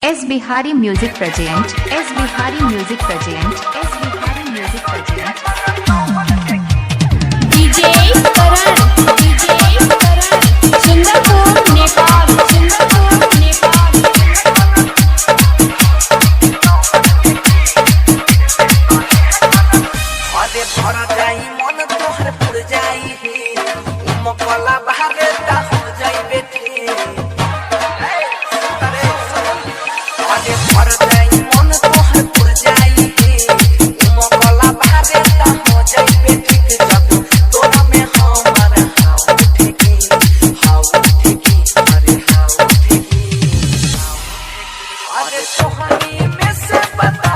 S Bihari music present, S Bihari music present, S Bihari music present. DJ Karan, DJ Karan, Sundarpur Nepal, Sundarpur Nepal. अरे भर जाई मन तोहर पुर जाई हे, उमकला बाहरे ता हो जाई बेटी। ए, अरे सुन। अरे भर जाई मन तोहर पुर जाई हे, उमकला बाहरे ता हो जाई बेटी। जब तोरा में हमार हाव ठेकी, हाव ठेकी, अरे हाव ठेकी। अरे तोहनी में से बता